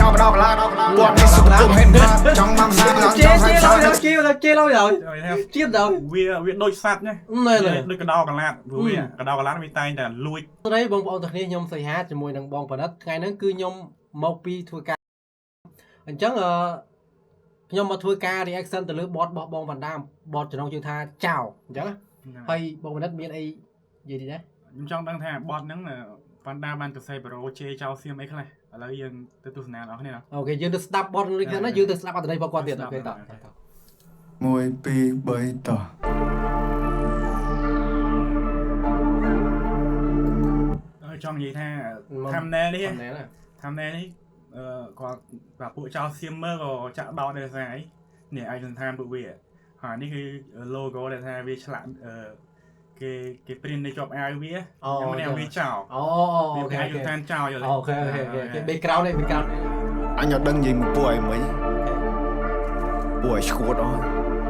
ោលកដោកឡាពួកនេះសុទ្ធគុំហេតុចង់មកសាច ជេ ង់សា ជេឡើយជេឡើយជេឡើយឡើយ ចង់និយាយថា ជាតិដល់ វាដូចសត្វណា ណែណែ ដូចកដោកឡាតព្រោះវាកដោកឡាតវាតែងតែលួច ស្រីបងប្អូនទាំងគ្នាខ្ញុំសីហាជាមួយនឹងបងប៉និតថ្ងៃហ្នឹងគឺខ្ញុំមកពីធ្វើការអញ្ចឹងអឺខ្ញុំមកធ្វើការ reaction ទៅលើបទរបស់បងវណ្ដាបទចំណងជើងថាចៅអញ្ចឹងណាហើយបងប៉និតមានអីនិយាយតិចដែរ ខ្ញុំចង់ដឹងថាបទហ្នឹងវណ្ដាបានទៅសេប្រូជេចោលសៀមអីខ្លះឥឡូវយើងទៅទស្សនាដល់គ្នាណា OK យើងទៅស្ដាប់បទនេះណាយើងទៅស្ដាប់អត្ថន័យរបស់គាត់ទៀត OK តោះតោះ 1 2 3តោះ ចង់និយាយថា thumbnail នេះ thumbnail ណា thumbnail នេះអឺគាត់បាទពួកចោលសៀមមើលក៏ចាក់ដោតដែរសារអីនេះឯកសណ្ឋានពួកវាហើយនេះគឺ logo ដែលថាវាឆ្លាក់អឺគេគេ print នៅជាប់អាវវា អូ ខ្ញុំនេះវាចោល អូ វា OK ឯកសណ្ឋានចោលយល់ទេ OK OK OK background នេះ background អញអត់ដឹងនិយាយមួយពួកឯងមិញពួកឯងឈួតអស់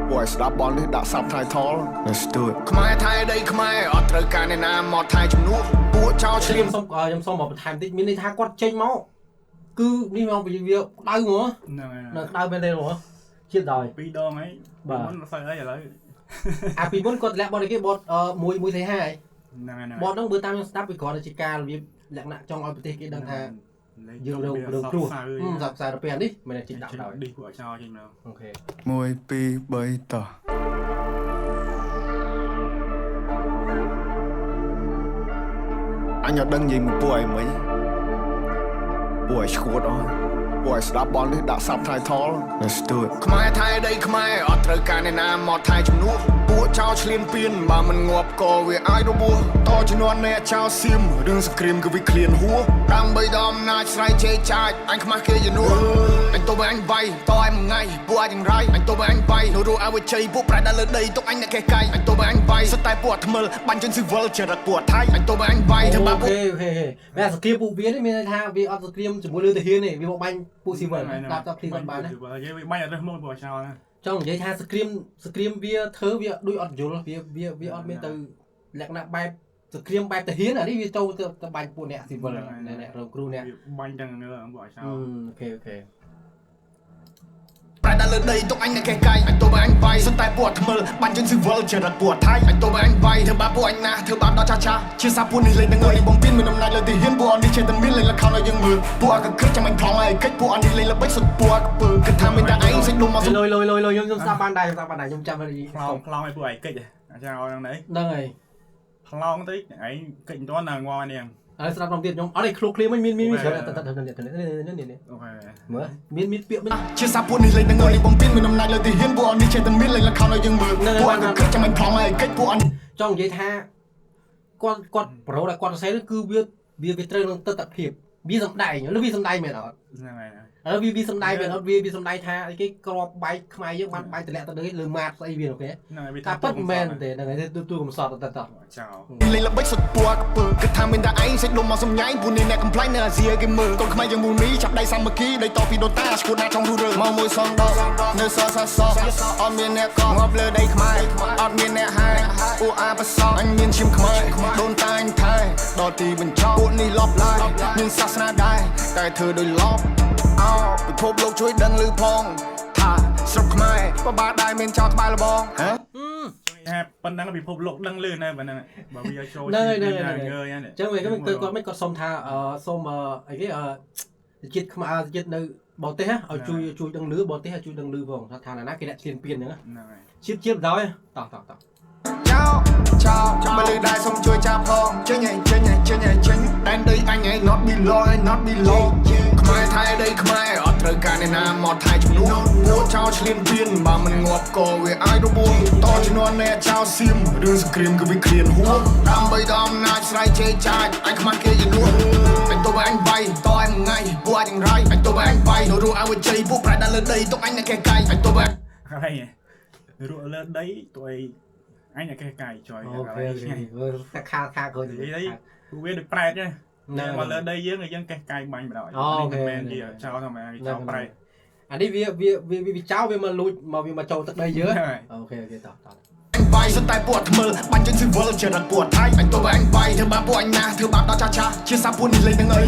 ពួកឯងស្ដាប់បននេះដាក់ subtitle Let's do it ខ្មែរថៃដីខ្មែរអត់ត្រូវការអ្នកណាមកថៃជំនួសពួកចោលឆ្លៀម ខ្ញុំសុំខ្ញុំសុំមកបន្ថែមតិចមានន័យថាគាត់ចេញមកគឺនេះមកវាក្តៅហ្មង ហ្នឹងហើយ នៅក្តៅមែនទេហ្មងជាតិដល់ ពីរដងហើយមុនអត់សូវអីឥឡូវ អាពីមុនគាត់លាក់បតគេបតមួយមួយសីហាហើយ ហ្នឹងហើយ បតហ្នឹងបើតាមខ្ញុំស្ដាប់វាគ្រាន់តែជាការរបៀបលក្ខណៈចង់ឲ្យប្រទេសគេដឹងថាយើងរងរងគ្រោះសັບសារពេលនេះមិនចេញដាក់ដល់ ឌីពួកចោលចេញមក OK 1 2 3តោះអញអត់ដឹងនិយាយមួយពួកឯងមិញពួកឯងឈួតអស់ពួកឯងស្ដាប់បននេះដាក់ subtitle Let's do it ខ្មែរថៃដីខ្មែរអត់ត្រូវការអ្នកណាមកថៃជំនួសពួកចោលឆ្លៀនពៀនបើមិនងាប់ក៏វាអាចរបួសតជំនាន់អ្នកចោលសៀមរឿងសង្គ្រាមគឺវាឃ្លានហួសដើម្បីដល់អំណាចស្រ័យជេរចាចអញខ្មាស់គេជំនួសអញទៅឲ្យអញវាយតឲ្យមួយថ្ងៃពួកអាចចង្រៃអញទៅឲ្យអញវាយនៅរស់អវិជ័យពួកប្រែដល់លើដីទុកអញអ្នកកេះកៃអញទៅឲ្យអញវាយសុទ្ធតែពួកអាថ្មិលបាញ់ជនស៊ីវិលចរិតពួកថៃអញទៅឲ្យអញវាយធ្វើបាប អូ ពួក ខេអូខេមែនសក្រាមពួកវានេះមានន័យថាវាអត់សក្រាមជាមួយលើទាហានទេវាមកបាញ់ពួកស៊ីវិលតាមតឃ្លីគាត់បានណា និយាយវាបាញ់អត់រើសមុខពួកចោលណា ចង់និយាយថាសក្រាមសក្រាមវាធ្វើវាដូចអត់យល់វាវាវាអត់មានទៅលក្ខណៈបែបសក្រាមបែបទាហានអានេះវាចូលទៅទៅបាញ់ពួកអ្នកស៊ីវិលអ្នករងគ្រោះអ្នក វាបាញ់ទាំងងើពួកចោល OK OK ប្រែដល់លើដីទុកអញអ្នកកេះកៃអញទៅឲ្យអញវាយសុទ្ធតែពួកអាថ្មិលបាញ់ជនស៊ីវិលចរិតពួកថៃអញទៅឲ្យអញវាយធ្វើបាបពួកអញណាស់ធ្វើបាបដល់ចាស់ចាស់ជាសាពួកនេះលេងនឹងនេះបំពេញមានអំណាចលើទីហ៊ានពួកអនេះចេះតែមានលេងល្ខោនឲ្យយើងមើលពួកអាកក្រឹកចាំអញថងឲ្យកិច្ចពួកអនេះលេងល្បិចសុទ្ធពួកអាកពើគិតថាមានតែឯងសាច់ដុំមក លយលយលយលយខ្ញុំស្ដាប់បានដែរខ្ញុំស្ដាប់បានដែរខ្ញុំចាំហើយ ខ្លងខ្លងឲ្យពួកឯងកិច្ចអាចោលហ្នឹងណី ហ្នឹងហើយ ខ្លងទៅឯងកិច្ចមិនទាន់ណាងងនេះ ហើយស្ដាប់ដល់ទៀតខ្ញុំអត់ទេឃ្លុកឃ្លៀមិនមានមានមានច្រើនតែតែនេះនេះនេះនេះ OK មើលមានមានពាក្យមាន ជាសាពួកនេះលេងនឹងនេះបំពេញមានអំណាចលើទីហ៊ានពួកអនេះចេះតែមានលេងល្ខោនឲ្យយើងមើលពួកអាកក្រឹកចាំអញថងឲ្យកិច្ចពួកអនេះ ចង់និយាយថាគាត់គាត់ប្រូដែលគាត់សរសេរនោះគឺវាវាវាត្រូវនឹងទស្សនភាពវាសំដែងឬវាសំដែងមែនអត់ ហ្នឹងហើយ ឥឡូវវាវាសំដែងមែនអត់វាវាសំដែងថាអីគេក្របបែកខ្មែរយើងបានបែកតម្លាក់ទៅលើលើម៉ាតស្អីវា OK ហ្នឹងហើយវា តែពិតមែនទេហ្នឹងហើយទូទូកំសត់តែតោះ ចោល លេងល្បិចសុទ្ធពួកអាកពើគិតថាមានតែឯងសាច់ដុំមកសំញែងពួកនេះអ្នកកំ pl ែងនៅអាស៊ីឲ្យគេមើលកូនខ្មែរយើងមូលមីចាប់ដៃសាមគ្គីដីតពីដូតាឈួតណាចង់រុះរើមកមួយសងដកនៅសសសអត់មានអ្នកកងាប់លើដីខ្មែរអត់មានអ្នកហែពួកអាប្រសអញមានឈាមខ្មែរដូនតាអញថែដល់ទីបញ្ចប់ពួកនេះលបឡាយមានសាសនាដែរតែធ្វើដោយលបអោពិភពលោកជួយដឹងឮផងថាស្រុកខ្មែរបបាដែរមានចោលក្បាលលបងហ៎ ថាប៉ុណ្ណឹងពិភពលោកដឹងលឺណាប៉ុណ្ណឹងបើវាចូល ហ្នឹងហើយហ្នឹងហើយ ងើយ អញ្ចឹងវាគាត់គាត់មិនគាត់សុំថាសុំអីគេជាតិខ្មែរជាតិនៅបរទេសឲ្យជួយជួយដឹងលឺបរទេសឲ្យជួយដឹងលឺផងថាឋានៈណាគេអ្នកឈ្លានពានអញ្ចឹង ហ្នឹងហើយ ជាតិជាតិបណ្ដោយតោះតោះតោះ ចោចោបើលឺដែរសុំជួយចាប់ផងចេញឯងចេញឯងចេញឯងចេញដែនដីអញឯង not belong not belong ខ្មែរថៃដីខ្មែរអត់ត្រូវការអ្នកណាមកថៃជំនួសពួកចោលឆ្លៀនពៀនបើមិនងាប់ក៏វាអាចរបួសតជំនាន់អ្នកចោលសៀមរឿងសង្គ្រាមគឺវាឃ្លានហួសដើម្បីដល់អំណាចស្រ័យជេរចាចអញខ្មាស់គេជំនួសអញទៅឲ្យអញវាយតឲ្យមួយថ្ងៃពួកអាចចង្រៃអញទៅឲ្យអញវាយនៅរស់អវិជ័យពួកប្រែដល់លើដីទុកអញអ្នកកេះកៃអញទៅឲ្យ កន្លែងរក់លើដីទោះអីអញតែកេះកាយចុយ អូខេតែខាខាក្រោយ និយាយពួកវាដូចប្រែតហ្នឹងមកលើដីយើងយើងកេះកាយបាញ់បណ្ដោយមិនមែនជាចោលធម្មតាចោលប្រែត អានេះវាវាវាវាចោលវាមកលួចមកវាមកចូលទឹកដីយើង OK OK តោះតោះ អញវាយសុទ្ធតែពួកអាថ្មិលបាញ់ជនស៊ីវិលចរិតពួកថៃអញទៅឲ្យអញវាយធ្វើបាបពួកអញណាស់ធ្វើបាបដល់ចាស់ចាស់ជាសាពួកនេះលេងនឹងអី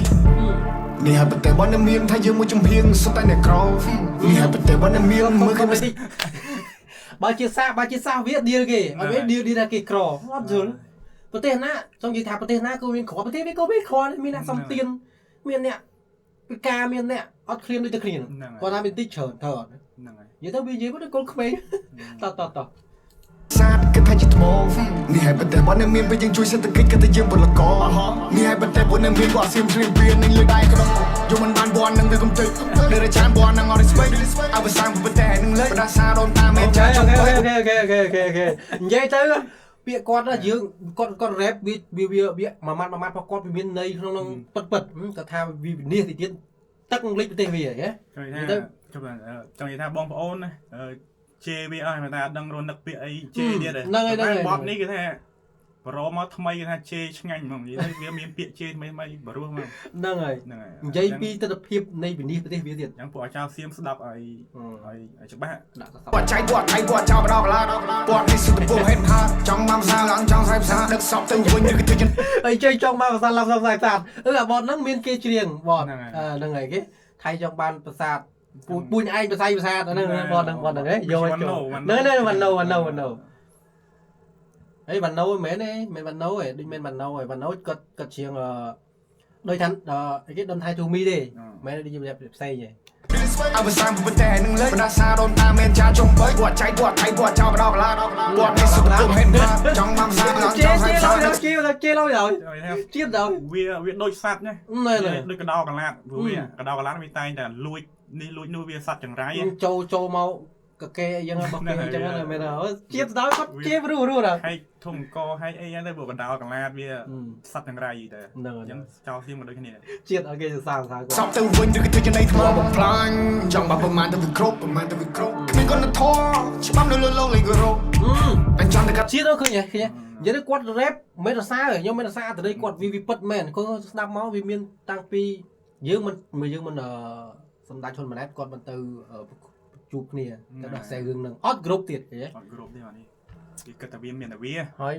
នេះហើយប្រទេសរបស់អ្នកមានថាយើងមួយចំហៀងសុទ្ធតែអ្នកក្រនេះហើយប្រទេសរបស់អ្នកមានមើលឃើញ តិចបើជាសាបើជាសាវាឌៀលគេអត់វាឌៀលឌៀលថាគេក្រអត់យល់ប្រទេសណាចង់និយាយថាប្រទេសណាក៏មានក្រប្រទេសវាក៏មានក្រមានអ្នកសំទៀនមានអ្នកពិការមានអ្នកអត់ឃ្លានដូចតែគ្នាគាត់ថាមានតិចច្រើនទៅអត់ ហ្នឹងហើយ និយាយទៅវានិយាយមកដូចកូនក្មេងតតត សាទគិតថាជាថ្មនេះហើយប្រទេសរបស់អ្នកមានពេលយើងជួយសេដ្ឋកិច្ចគិតថាយើងពលករនេះហើយប្រទេសពួកអ្នកមានគាត់សៀមឆ្លៀងពៀននឹងលើដៃក្រុមយកមិនបានបននឹងវាកំទេចដែលឆានបននឹងអត់ respect អវសានប្រទេសនឹងលេបដាសាដូនតាមេចាចុង អូខេអូខេអូខេអូខេអូខេនិយាយទៅពាក្យគាត់យើងគាត់គាត់ rap វាវាវាមួយម៉ាត់មួយម៉ាត់របស់គាត់វាមានន័យក្នុងនឹងពិតពិតគាត់ថាវាវិនិច្ឆ័យទៀតទឹកលិចប្រទេសវាហ៎ ចង់និយាយថាចង់ចង់និយាយថាបងប្អូនណាជេរវាអស់តែអត់ដឹងរនឹកពាក្យអីជេរទៀតទេបទនេះគឺថាបរមកថ្មីគេថាជេរឆ្ងាញ់ហ្មងនិយាយទៅវាមានពាក្យជេរថ្មីថ្មីបរោះហ្មង ហ្នឹងហើយ ហ្នឹងហើយ និយាយពីទស្សនភាពនៃវិនិច្ឆ័យប្រទេសវាទៀត អញ្ចឹងពួកអាចោសៀមស្ដាប់ឲ្យឲ្យច្បាស់ ដាក់ស ពណ៌ចៃពណ៌ថៃពណ៌ចោលបដកឡាពណ៌នេះសុទ្ធតែពួកហេតុហាចង់មកសាឡើងចង់ស្រែផ្សារដឹកសពទៅវិញឬក៏ធ្វើជា អីជ័យចង់មកប្រាសាទឡាំសាសាទអឺអាបតហ្នឹងមានគេច្រៀងបតហ្នឹងហើយគេថៃចង់បានប្រាសាទពូពូញឯងប្រាស័យប្រាសាទហ្នឹងបតហ្នឹងបតហ្នឹងហ៎យកចូលហ្នឹងហ្នឹងវ៉ាណូវ៉ាណូវ៉ាណូអីវ៉ាណូមិនមែនទេមិនវ៉ាណូទេដូចមិនវ៉ាណូទេវ៉ាណូគាត់គាត់ច្រៀងដូចថាអីគេដុនថៃទូមីទេមែនដូចជាផ្សេងទេ អវសានប្រទេសនឹងលេបដាសាដូនតាមេចាចុងបីពណ៌ចៃពណ៌ថៃពណ៌ចោលបដកឡាពណ៌នេះសុទ្ធតែពួកហេតុហាចង់មកសាឡើង ជេ ចង់ស្រែ ជេ ផ្សារ ឡើយជេឡើយជេឡើយឡើយ ចង់និយាយថា ជាតិដល់ វាវាដូចសត្វណា ហ្នឹងហើយ ដូចកដោកឡាតព្រោះវាកដោកឡាតវាតែងតែលួចនេះលួចនោះវាសត្វចង្រៃ ចូលចូលមកកកេអីចឹងរបស់គេអញ្ចឹងណាមែនជាតិដល់គាត់ជេររស់រស់ដល់ ហែកធំកហែកអីហ្នឹងទៅព្រោះកដោកឡាតវាសត្វចង្រៃតែ ហ្នឹង អញ្ចឹងចោលសៀមក៏ដូចគ្នា ជាតិឲ្យគេសរសើរសរសើរគាត់ សពទៅវិញឬក៏ធ្វើចំណៃថ្មបំផ្លាញចង់បានប្រមាណទៅវាគ្រប់ប្រមាណទៅវាគ្រប់គ្មានគុណធម៌ច្បាប់នៅលើលោកលេងគោរពអញចង់តែកាត់ ជាតិដល់ឃើញឃើញនិយាយទៅគាត់រ៉េបមិនរសារខ្ញុំមិនរសារទៅគាត់វាវាពិតមែនគាត់ស្ដាប់មកវាមានតាំងពីយើងមិនយើងមិនសម្ដេចហ៊ុនម៉ាណែតគាត់មិនទៅជួបគ្នាទៅដោះស្រាយរឿងហ្នឹងអត់គ្រប់ទៀតឃើញ អត់គ្រប់ទេបាទនេះគេគិតថាវាមានតែវា ហើយ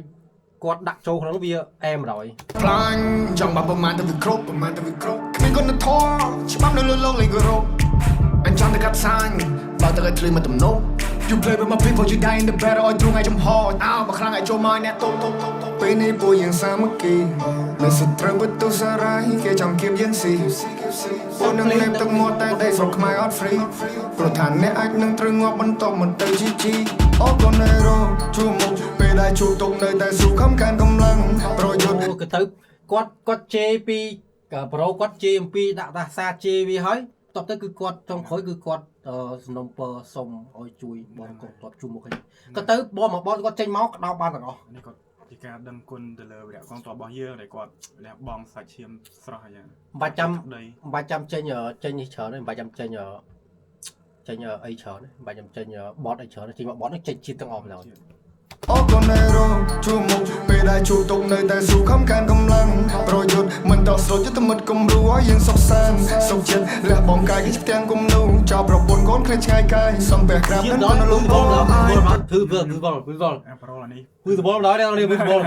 គាត់ដាក់ចូលក្នុងវាអែមរយ ផ្លាញចង់បានប្រមាណទៅវាគ្រប់ប្រមាណទៅវាគ្រប់គ្មានគុណធម៌ច្បាប់នៅលើលោកលេងគោរពអញចង់តែកាត់សាញបើទៅឲ្យធ្លីមកទំនប់ You play with my people you die in the battle ឲ្យទ្រូងឲ្យចំហអោបើខ្លាំងឲ្យចូលមកអ្នកតូបតូបតូបពេលនេះពួកយើងសាមគ្គីនៅសត្រូវបន្ទុសារាយគេចង់គៀបយើងស៊ីពួកនឹងលេបទឹកមាត់តែដីស្រុកខ្មែរអត់ free ព្រោះថាអ្នកអាចនឹងត្រូវងាប់បន្តមកទៅជីជីអូកូនេរ៉ូជួមុខពេលដែលជួបទុកនៅតែស៊ូខំកាន់កម្លាំងប្រយុទ្ធ គឺទៅគាត់គាត់ជេរពីប្រូគាត់ជេរអំពីដាក់ដាសាជេរវាហើយតបទៅគឺគាត់ចុងក្រោយគឺគាត់សំណុំពរសុំឲ្យជួយបងកុំតបជួមុខហ្នឹងក៏ទៅបងមកបងគាត់ចេញមកក្តោបបានទាំងអស់ នេះគាត់ជាការដឹងគុណទៅលើវីរៈកងទ័ពរបស់យើងដែលគាត់លះបង់សាច់ឈាមស្រស់អញ្ចឹង មិនបាច់ចាំ ដី មិនបាច់ចាំចេញចេញនេះច្រើនទេមិនបាច់ចាំចេញចេញអីច្រើនទេមិនបាច់ចាំចេញបតអីច្រើនចេញមកបតហ្នឹងចេញជាតិទាំងអស់បណ្ដោយ អូកូនេរ៉ូជួមុខពេលដែលជួបទុកនៅតែស៊ូខំកាន់កម្លាំងប្រយុទ្ធមិនតស្លូតយុទ្ធមិត្តគំរូឲ្យយើងសុខសាន្តសុខចិត្តលះបង់កាយគេផ្ទាំងគំនូចោលប្រពន្ធកូនឃ្លាតឆ្ងាយកាយសំពះក្រាប ជាតិ នឹង ដល់លុ កូនលំ បល អូអាយ ធ្វើធ្វើធ្វើធ្វើធ្វើ អាប្រូអានេះ ធ្វើសបល់ដល់នេះធ្វើសបល់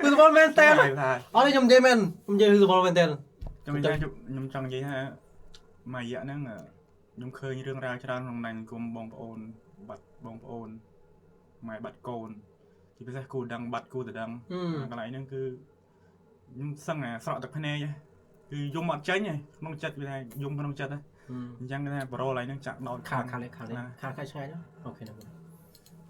ធ្វើសបល់មែនតើ ថា អត់ខ្ញុំនិយាយមែនខ្ញុំនិយាយធ្វើសបល់មែនតើ ខ្ញុំនិយាយខ្ញុំចង់និយាយថាមួយរយៈហ្នឹងខ្ញុំឃើញរឿងរ៉ាវច្រើនក្នុងបណ្ដាញសង្គមបងប្អូនបាត់បងប្អូនម៉ែបាត់កូនជាពិសេសគូដឹងបាត់គូទៅដឹងកន្លែងហ្នឹងគឺខ្ញុំសឹងអាស្រក់ទឹកភ្នែកគឺយំអត់ចេញក្នុងចិត្តវាថាយំក្នុងចិត្តអញ្ចឹងគេថាប្រូកន្លែងហ្នឹងចាក់ដោត ខាខាខាខាខាឆ្ងាយណាអូខេណា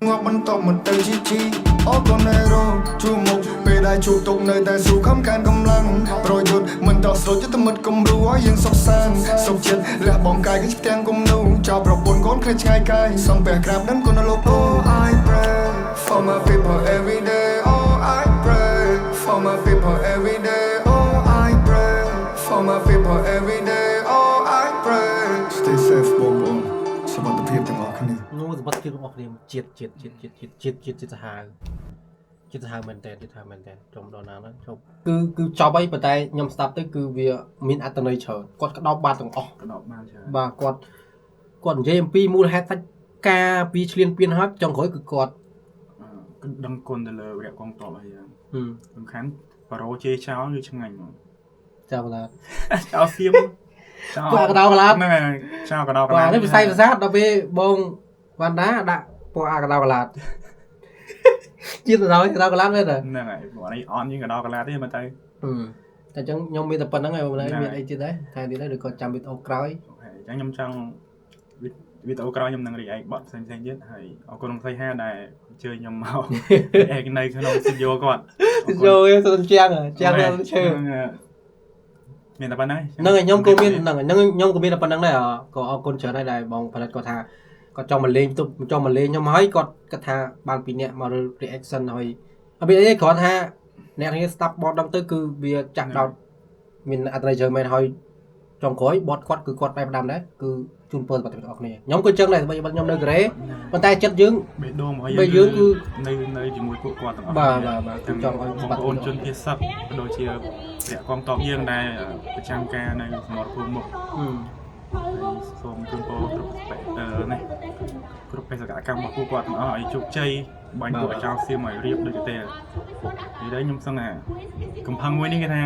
ងាប់បន្តមកទៅជីជីអូកូនេរ៉ូជួមុខពេលដែលជួបទុកនៅតែស៊ូខំកាន់កម្លាំងប្រយុទ្ធមិនតស្លូតយុទ្ធមិត្តគំរូឲ្យយើងសុខសាន្តសុខចិត្តលះបង់កាយគេផ្ទាំងគំនូចោលប្រពន្ធកូនឃ្លាតឆ្ងាយកាយសំពះក្រាបដឹងគុណលោកអូ I pray for my people every day oh I pray for my people every day oh I pray for my people every day oh I pray Stay safe បងប្អូនសុវត្ថិភាពទាំងអស់គ្នា នោះសម្បត្តិជាតិរបស់គ្នាជាតិជាតិជាតិជាតិជាតិជាតិជាតិសាហាវជាតិសាហាវមែនតើជាតិសាហាវមែនតើចំដល់ណាហ្នឹងជប់គឺគឺចប់អីប៉ុន្តែខ្ញុំស្ដាប់ទៅគឺវាមានអត្ថន័យច្រើនគាត់ក្តោបបាតទាំងអស់ ក្តោបបានច្រើន បាទគាត់គាត់និយាយអំពីមូលហេតុសាច់ការពីឆ្លៀនពៀនហើយចុងក្រោយគឺគាត់ គឺដឹងគុណទៅលើវីរៈកងទ័ពហើយយ៉ាងសំខាន់ប្រូជេរចោលគឺឆ្ងាញ់ហ្មង ចោលកឡាត ចោលសៀមចោល ពណ៌កដោកឡាត ហ្នឹងហើយចោលកដោក បាទ ឡាត នេះវិស័យប្រាសាទដល់ពេលបងវណ្ដាដាក់ពណ៌អាកដោកឡាតជាតិដល់កដោកឡាតមែនទេ ហ្នឹងហើយព្រោះនេះអន់ជាងកដោកឡាតទេមើលទៅ តែអញ្ចឹងខ្ញុំមានតែប៉ុណ្្នឹងហើយបងមានអីទៀតដែរថែមទៀតដែរឬក៏ចាំវីដេអូក្រោយ? OK អញ្ចឹងខ្ញុំចង់វីដេអូក្រោយខ្ញុំនឹង react បទផ្សេងៗទៀតហើយអរគុណលោកសីហាដែលអញ្ជើញខ្ញុំមក react នៅក្នុង studio គាត់។ ចូលទៅជាងជាងឈើ មានតែប៉ុណ្្នឹង ហ្នឹងហើយខ្ញុំក៏មានហ្នឹងហើយខ្ញុំក៏មានតែប៉ុណ្្នឹងដែរក៏អរគុណច្រើនដែរដែលបងផលិតគាត់ថាគាត់ចង់មកលេងទុកចង់មកលេងខ្ញុំហើយគាត់គាត់ថាបានពីរនាក់មក reaction ហើយអត់មានអីទេគ្រាន់ថាអ្នកនេះស្ដាប់បទដល់ទៅគឺវាចាក់ដោតមានអត្ថន័យច្រើនមែនហើយចុងក្រោយបទគាត់គឺគាត់បែបផ្ដាំដែរគឺជូនពរសុខភាពដល់អ្នកគ្នាខ្ញុំក៏ចឹងដែរបើខ្ញុំនៅកូរ៉េប៉ុន្តែចិត្តយើង បេះដូងរបស់ បេះយើងគឺ នៅជាមួយពួកគាត់ទាំងអស់ បាទបាទបាទគឺចង់ឲ្យ បងប្អូនជនភៀសសឹកក៏ដូចជាព្រះកងតបយើងដែលប្រចាំការនៅសមរភូមិមុខ ហើយសូមជូនពរគ្រប់នេះគ្រប់បេសកកម្មរបស់ពួកគាត់ទាំងអស់ឲ្យជោគជ័យបាញ់ពួកអាចោលសៀមឲ្យរៀបដូចទេនិយាយទៅខ្ញុំសឹងថាកំផឹងមួយនេះគេថា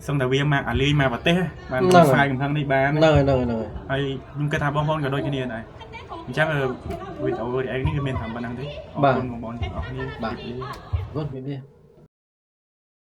សឹងតែវាមកអាលីមកប្រទេសបានផ្សាយកំផឹងនេះបាន ហ្នឹងហើយហ្នឹងហើយហ្នឹងហើយ ហើយខ្ញុំគិតថាបងប្អូនក៏ដូចគ្នាដែរអញ្ចឹងវីដេអូ react នេះគឺមានតែប៉ុណ្្នឹងទេអរគុណបងប្អូនទាំងអស់គ្នា បាទ អរគុណជំរាបលា។